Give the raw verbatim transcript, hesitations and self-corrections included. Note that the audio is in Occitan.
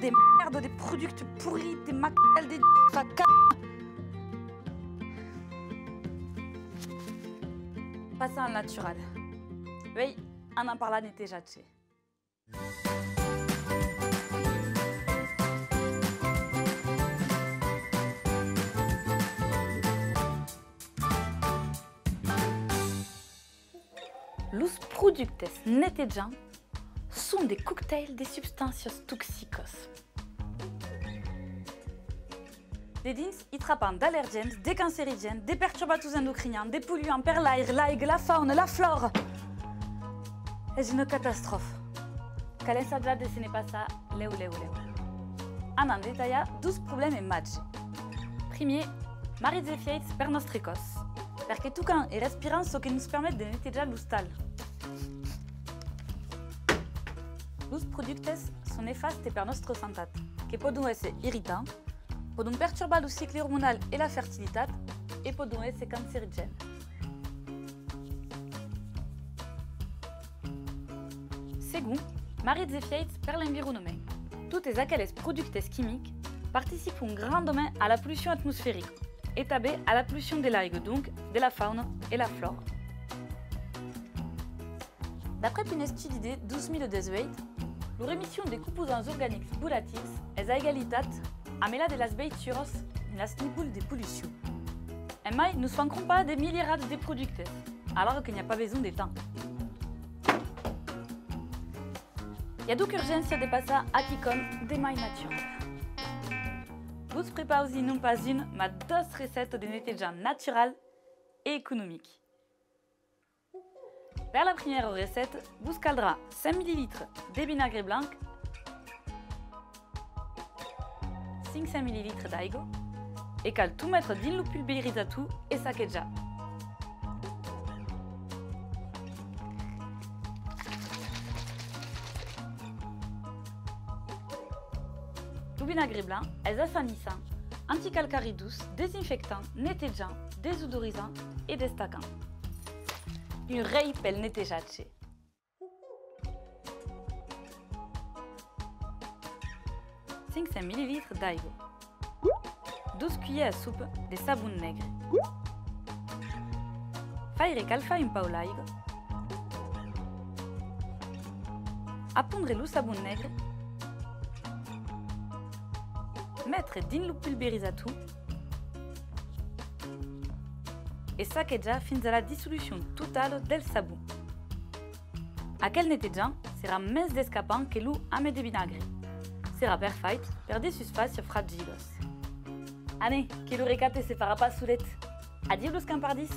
de mèrda, de productes pourris, de macalh, de caca. Passam al natural. Uèi, anam parlar netejatge. Los productes netejants son de cocktails de substàncias toxicas. Dedins i trapam d'alergèns, de cancerigèns, de perturbators endocrinians, de polluants per l'aire, l'aiga, la fauna, la flòra. Es una catastròfa. Cal ensajar de se ne passar lèu, lèu, lèu. Anam detalhar dos problèmes màgers. Primièr, marrits e fièits per nòstre còs, perque tocam e respiram çò que nos permet de netejar l'ostal. Los productes son nefastes per nòstra santat, que pòdon èsser irritants, pòdon perturbar lo cicle ormonal e la fertilitat e pòdon èsser cancerigèns. Segon, marrits e fièits per l'environament. Totes aqueles productes quimics participan grandament a la pollucion atmosferica e tanben a la pollucion de l'aiga, donc de la fauna e la flòra. D'après un estudi de dos mila dètz-e-uèit, lor emission de composants organics volatils es a egalitat amb la de las veituras dins las nívols de pollucion. En mai, nos fan crompar de milierats de productes, alara que n'i a pas besonh de tant. I a donc urgéncia de passar a quicòm de mai natural. Vos prepausi non pas un, mas dos recèptas de netejant natural e economic. Per la primièra recèpta, vos caldrà cent milillitres de vinagre blanc, cinc cents milillitres d'aiga e cal tot metre dins lo pulverizator e saquejar. Lo vinagre blanc es asanissant, anticalcaridós, desinfectant, netejant, desodorizant e destacant. Un rei pel netejatge. Cinc cents milillitres d'aiga. Dos culhèrs a sopa de sabon negre. Faire calfar un pauc l'aiga. Apondre lo sabon negre. Metre dins lo pulverizator e saquejar fins a la dissolucion totala del sabon. Aquel netejant serà mens descapant que lo amb de vinagre. Serà perfait per de susfàcias fragilas. Anem, que lo recapte se farà pas solet. Adiu los campardins!